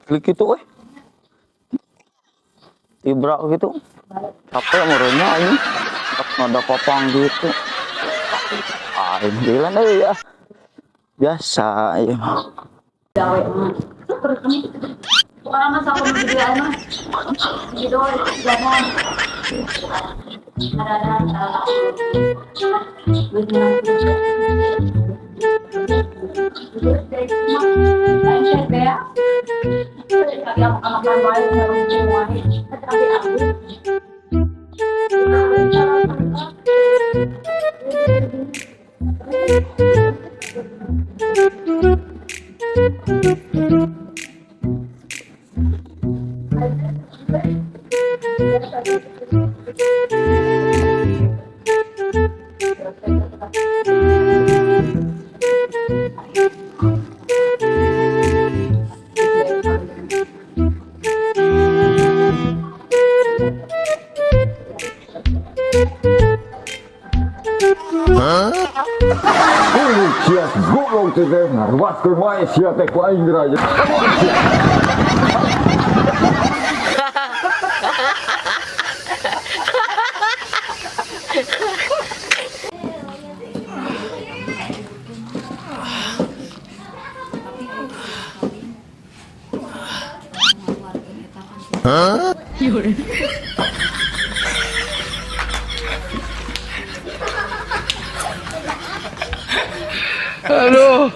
Klik gitu eh. Tibra gitu. Capek merenya ini. Ada popang gitu. Ah, ini gila deh ya. Biasa ya. Gawe mah. Bukan naman sa akong biglaan mah. Gitu, ganon. Ada-ada. Sia goblok teh teh ngaruaskeun wae sia teh ku aing geura. Aduh.